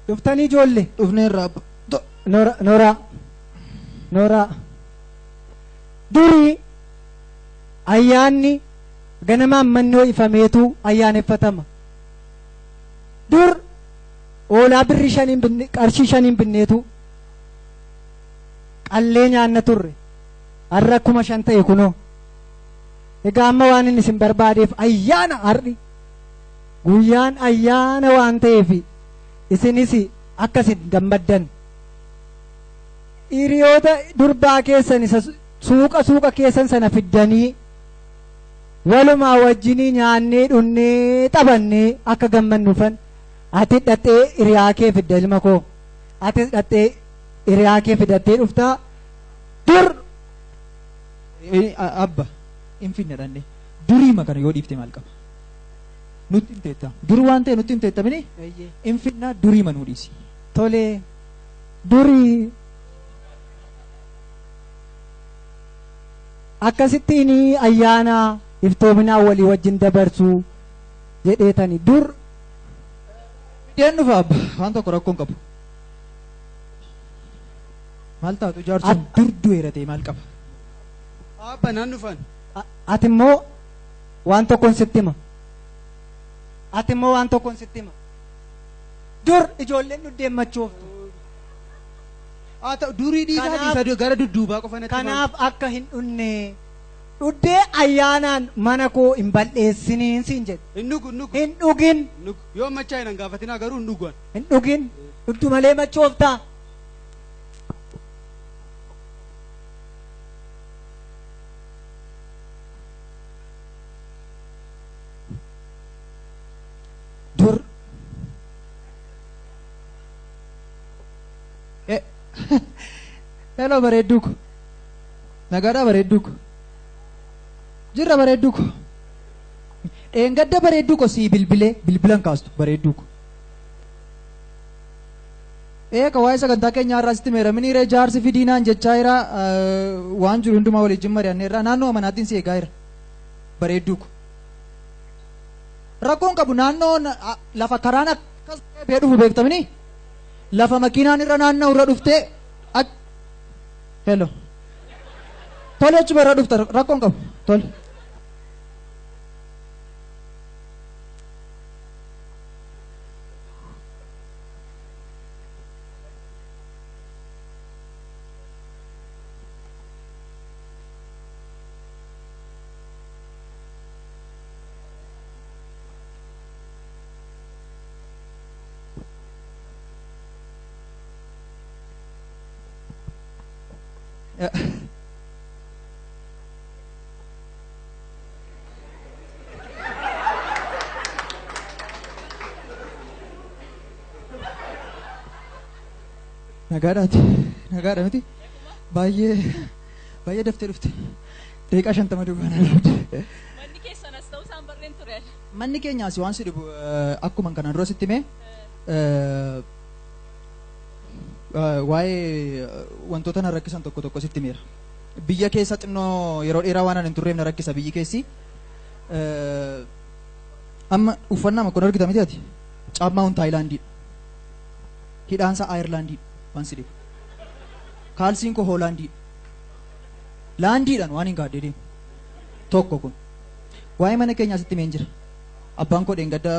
Dhuftanii ijoollee. Dhufneerra abba. Noora noora noora durii ayyaanni ganamaan manni ho'ifameetu ayyaaneffatama. Dur hoolaa birrii shaniin binne qarshii shaniin binneetu qallee nyaanna turre. Har'a 5,000 ta'e kunoo. Egaa amma waan inni isin barbaadeef ayyaana har'i guyyaan ayyaana waan ta'eef isinis akkasin gammaddan. Hiriyoota durbaa keessan isa suuqa suuqa keessan sana fiddanii walumaa wajjinii nyaannee dhunnee taphannee akka gammannuufan ati dhattee hiriyaa kee fidda ilma koo atis dhattee hiriyaa kee fidattee dhuftaa dur. Abba hin finne dhanne duriima kana yoo dhiifte maal qaba? Nutti himteetta. Dur waan ta'e nutti himteetta mini hin finnaa duriima nuu dhiisi. Tolee durii akkasittiin ayyaana iftoominaa walii wajjin dabarsuu jedheetani dur. Fideen dhufa abba waan tokko rakkoo hin qabu. Maal taatu jaarsuun dur du'eera ta'e maal qaba? Abba naan dhufan. Ati immoo waan tokkoon sitti hima. Ati immoo waan tokkoon sitti hima. Dur ijoolleen dhuddeemmachuuftu. Haa ta'u durii dhiisaa fi gara dudduubaa qofa natti. Kanaaf akka hin dhunne dhuddee ayyaanaan mana koo hin bal'eessiniin siin jedhe. Hin dhugu hin dhugu. Hin dhugin. Yoo machaa hin gaafatinaa garuu hin dhugan. Hin dhugin. Dhugdu malee machooftaa. Dur. Hello bareedduu ko. Nagaadhaa bareedduu ko. Jirra bareedduu ko. Dheengadda bareedduu ko sii bilbilee bilbilan kaastu bareedduu ko. Eeka waa'ee sagantaa keenyaa irraa sitti meeramini ree jaarsi fidiinaan jechaa jira waan jiru hundumaa waliin mari'anneerra naannoo manaatiin si eegaa jira bareedduu ko. Rakkoon qabu naannoo lafa karaan akkas bee dhufu beektamini lafa makiinaan irra naanna'u irra dhuftee hello tole achuma irra dhufta rakkoon qabu tole. Nagaadhaati. Nagaadha miti. Baay'ee baay'ee daftee dhufte. Daqiiqaa 50 duubaan dhufte. Manni keessan as ta'uu isaan barreen ture. Manni keenyaas waan si dhibu akkuma kanaan dura sitti himee waa'ee wantoota na rakkisan tokko tokko sitti himeera. Biyya keessa xinnoo yeroo dheeraa waan ani hin turreef na rakkisa biyyi keessi. Amma uffannaa kun argita miti ati? Caammaa kun Taayilaandiidha. Hidhaansa Ayirlaandiidha waan si dhibu. Kaalsiin koo Hoolaandiidha. Laandiidhaan waan hin gaaddee deemu. Tokko kun. Waa'ee mana keenyaa sitti himeen jira. Abbaan koo dheengadda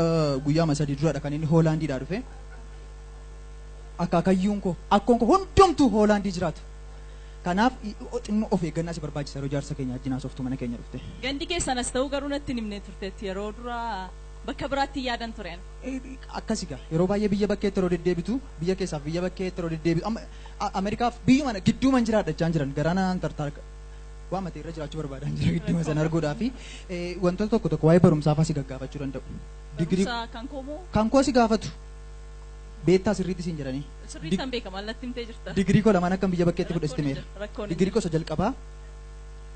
guyyaa 3 duradha kan inni Hoolaandiidhaa dhufe. Akaakayyuun koo akkoon koo hundumtuu Hoolaandii jiraatu. Kanaaf xinnoo of eeggannaa si barbaachisa yeroo jaarsa keenya wajjin haasoftu mana keenya dhufte. Gandi keessan as ta'uu garuu natti hin himne turteetti yeroo dura bakka biraatti yaadan tureen. Akkas egaa yeroo baay'ee biyya bakkeetti yeroo deddeebitu biyya keessaaf biyya bakkeetti yeroo deddeebitu amma Ameerikaaf biyyuma gidduuma jiraadha jechaan jiran garaana tartaarka waa matee irra jiraachuu barbaadan jira gidduuma sana arguudhaa fi wantoota tokko tokko waa'ee barumsaafaa si gaggaafachuu danda'u. Digirii kan koo moo? Kan koo si gaafatu. Beektaa sirriitti siin jedhanii. Sirriitti beekama allatti himtee jirta. Digirii koo lamaan akkam biyya bakkeetti fudhasti meera. Digirii koo isa jalqabaa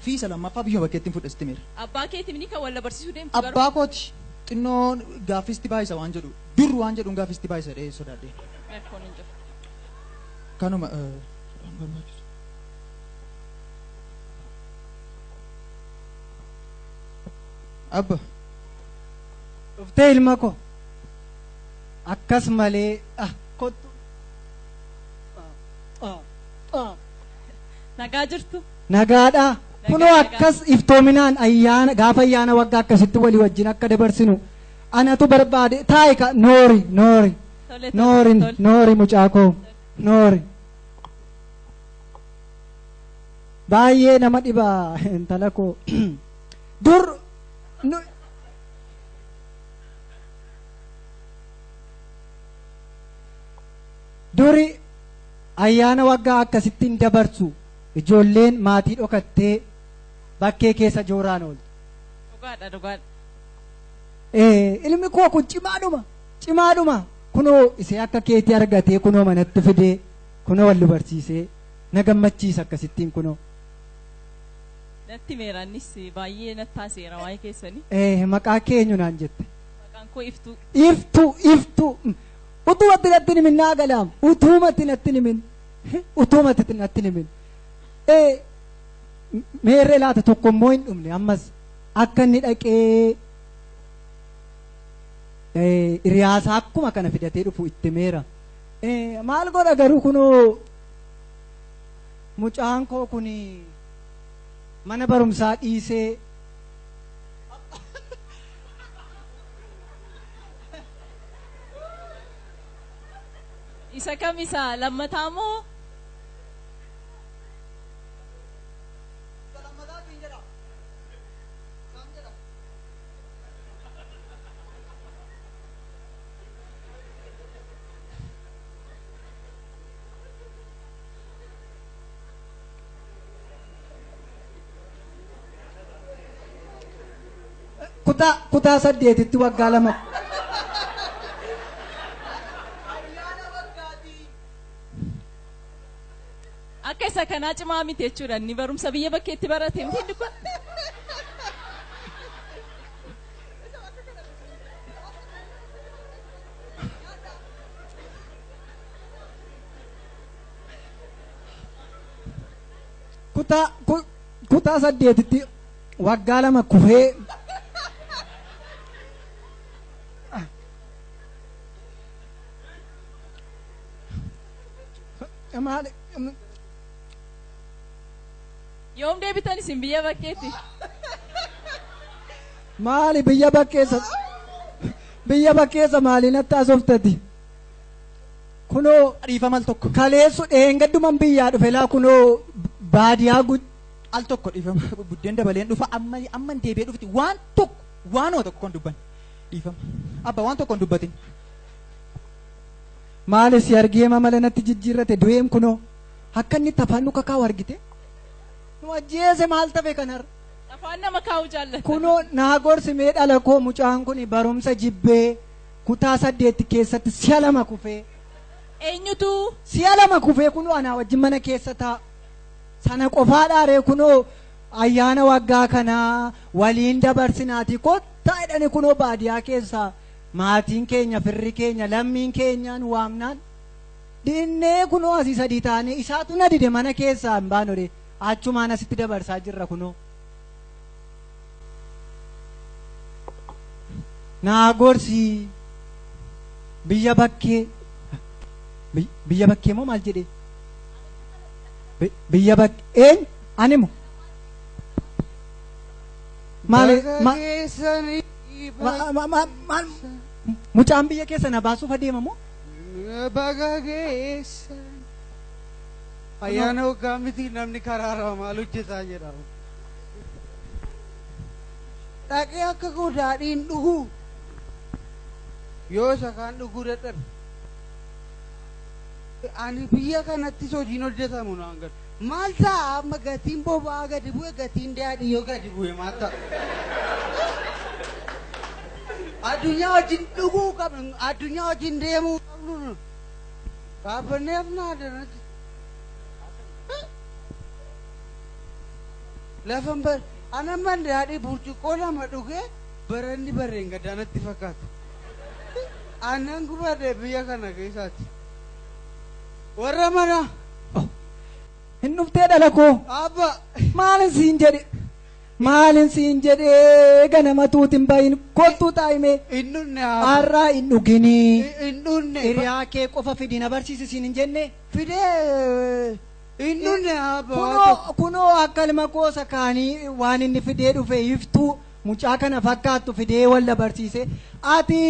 fi isa lammaffaa biyya bakkeetti fudhasti meera. Abbaa keetii ni kan wal barsiisuu deemtu garuu. Abbaa kooti xinnoo gaaffisti baay'isa waan jedhu dur waan jedhuun gaaffisti baay'isa dhee sodaadhe. Rakkoon hin jiru. Kanuma barbaachisu. Abba. Dhuftee ilma koo. Akkas malee kottu. Nagaa jirtu? Nagaadha. Kunoo akkas iftoominaan ayyaana gaafa ayyaana waggaa akkasitti walii wajjin akka dabarsinu anatu barbaade taa'i ka noori noori noori noori mucaa koo noori. Baay'ee nama dhiba intala koo dur duri ayyaana waggaa akkasittiin dabarsu ijoolleen maatii dhokattee bakkee keessa jooraan ooltu. Dhugaadha dhugaadha. Ilmi koo kun cimaadhuma kunoo isee akka keetii argatee kunoo manatti fidee kunoo wal dubarsiisee na gammachiisa akkasittiin kunoo. Natti meerannis baay'ee natti taaseera waa'ee keessanii. Maqaa keenyu naan jette. Maqaan koo Iftuu. Iftuu. Utumatti natti himin naa galaam. Utumatti natti himin. Utumatti natti himin. Meerree laata tokko immoo hin dhumne ammas akka inni dhaqee hiriyaasaa akkuma kana fidatee dhufu itti meera. Maal godha garuu kunoo mucaan koo kun mana barumsaa dhiisee Isa kam isa lammataa moo? Kutaa 8tti waggaa 2. Akka isa kanaa cimaa miti jechuudha. Inni barumsa biyya bakkeetti barate miti inni kun. Kutaa 8tti waggaa 2 kufee Yoom deebitan isin biyya bakkeetti? Maali biyya bakkeessa maali natti asoftati? Kunoo dhiifama al tokko. Kaleessu dheengadduman biyyaa dhufe laa kunoo baadiyaa al tokko dhiifama buddeen dabaleen dhufa amma deebi'ee dhufti waan tokko waanuma tokko kan dubban dhiifama abba waan tokko hin dubbatin. Maali si argee mala natti jijjiirrate du'eem kunoo akka inni tafaan nu kakaa'u argite? Nu ajjeese maal tafe kanarra? Afaan nama kaa'u jaallata. Kunoo naa gorsi mee dhala koo mucaan kun barumsa jibbee kutaa 8 keessatti si'a 2 kufee. Eenyutu? Si'a 2 kufee kunoo anaa wajjin mana keessa taa'a. Sana qofaa dhaaree kunoo ayyaana waggaa kanaa waliin dabarsinaatii kottaa jedhani kunoo baadiyaa keessaa maatiin keenya firri keenya lammiin keenyaan waamnaan dinnee kunoo asii 3 taanee isaatu na dide mana keessaa hin baanore achumaan asitti dabarsaa jirra kunoo. Naa gorsi biyya bakkee biyya bakkee moo maal jedhee? Biyya bakkee eenyu ani moo? Maali maal mucaan biyya keessa na baasuuf adeema moo? Baga keessa ayyaana waggaa miti namni karaarraa maal hojjetaa jedhama. Dhaqee akka koo daadhiin dhuguu yoo isa kaan dhuguu dadhabe. Ani biyya kanattis hojiin hojjetamu naan galu. Maal ta'a amma gatiin boba'aa gadi bu'e gatiin daadhii yoo gadi bu'e maal ta'a? Addunyaa wajjin dhuguu qabnu addunyaa wajjin deemuu qabnu dhaabbannee hafnaa danatti. Lafan bar anamman daadhii burcuqqoo 2 dhugee baranni barreen gaddaanatti fakkaata. Aannan gubadhe biyya kana keessaati. Warra mana. Hin dhuftee dhala koo. Abba. Maal siin jedhe? Maalin siin jedhee ganama tuutiin bahin kottuu taa'ime. Hin dhunne abba. Har'aa hin dhuginii. Hin dhunne. Hiriyaa kee qofa fidi na barsiisi siin hin jenne. Fidee hin dhunne abba. Kunoo kunoo akka ilma koosa kaanii waan inni fidee dhufe iftuu mucaa kana fakkaattu fidee wal barsiise. Ati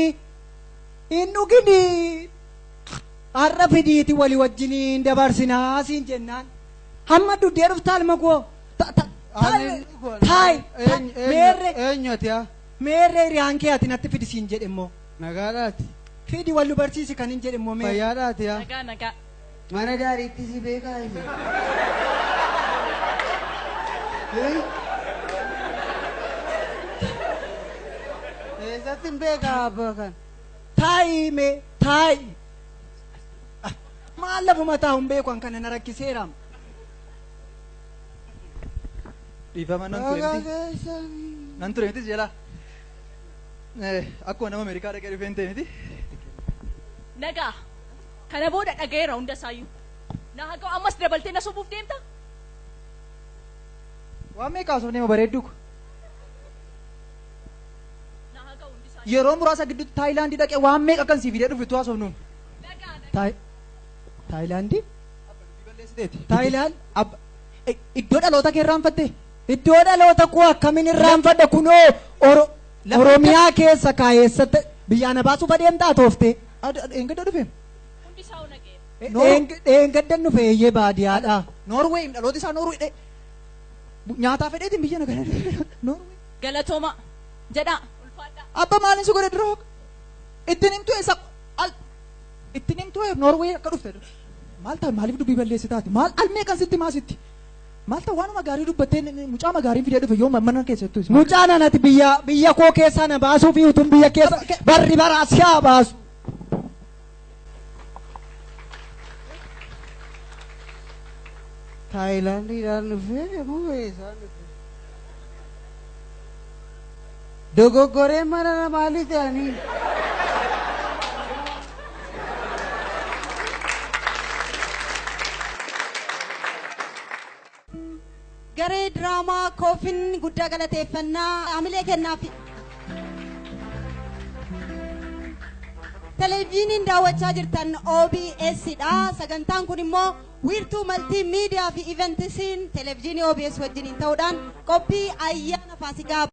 hin dhuginii. Har'a fidiiti walii wajjiniin dabarsinaa siin jennaan. Hamma duddee dhuftaa ilma koo. Taayi meerre Eenyu ati haa? meerre hiriyaan kee ati natti fidi siin jedhe immoo. Nagaadhaati. Fidi wal barsiisi kan hin jedhe immoo meerre. Fayyaadhaati haa? Nagaa nagaa. Mana daariitti si beekaa inni. Eessatti hin beekaa abbaa kan? Taayi mee taayi. Maal lafuma taa'u hin beeku an kana na rakkiseera. Dhiifama nan ture Baga miti. keessanii. Nan ture miti jala. Akkuma nama Ameerikaa dhaqee dhufee hin ta'e miti. Nagaa. Kana booda dhagayeera hunda isaayyuu. Na haa ga'u ammas dabaltee na sobuuf deemta? Waan meeqa haasofnee bareeddu ko. Na haa ga'u hundi isaayyuu. Yeroo muraasa gidduutti Taayilaandii dhaqee waan meeqa kan sii fidee dhufe tu haasofnuun. Nagaa nagaa. Taayilaandii? Balleessiteeti. Taayilaand? Abba iddoo dhaloota kee irraanfatte. Iddoo dhaloota koo akkamiin irraanfadha kunoo Oromiyaa keessa kaayeessatti biyyaa na baasuuf adeemtaa tooftee. Eengadda dhufe. Hundi isaa nagayeera. Dheengaddan dhufe eeyyee baadiyyaadha. Noorweey dhalooti isaa Noorweey dhe. Nyaataa fedheetiin biyya na gara. Noorweey. Galatooma. Jedhaa. Ulfaadhaa. Abba maaliin si godhe dura hoqa? Ittiin himtu eessa? Al ittiin himtu Noorweey akka dhufte. Maal ta'a maaliif dubbii balleessitaati? Maal al meeqan sitti maasitti? Maal ta'a waanuma gaarii dubbattee mucaa gaarii fidee dhufe yoo mana keessattuu. Mucaan anati biyya biyya koo keessaa na baasuu fi utuun biyya keessa barri bara as haa baasu. Taayilaandiidhaan dhufee moo eessaan dhufe? Dogoggoree mana namaa ta'anii. Garee diraamaa koofin guddaa galateeffannaa hamilee kennaaf. Televezyiiniin daawwachaa jirtan OBS dha. Sagantaan kun immoo wiirtuu maltii miidiyaa fi iventisiin televezyiinii OBS wajjiniin ta'uudhaan qophii ayyaana Faasikaa